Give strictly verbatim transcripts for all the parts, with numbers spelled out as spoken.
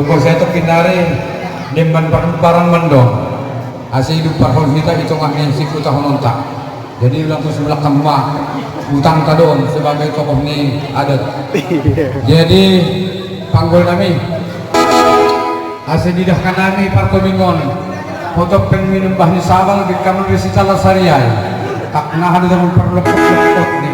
Ko saya to kinari, demban par-, parang mendong. Asa idup parhon hita i tongah ni sikuta hononta. Jadi ulang tu sebelah kama utang tadon sebagai tokoh ni adat. Jadi panggul nami. Asa didahkan nami parkomingon. Potop peng minum bah ni sabal di kamar di sitala sariai. Tak nah ada zaman perlu ni.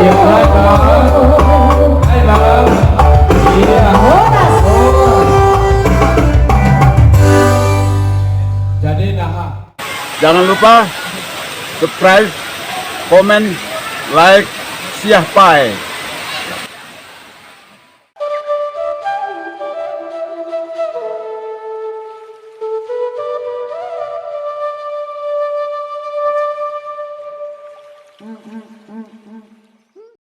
Iya, Bang. Hai, Bang. Iya. Jadi, nah. Jangan lupa subscribe, komen, like, siah pai.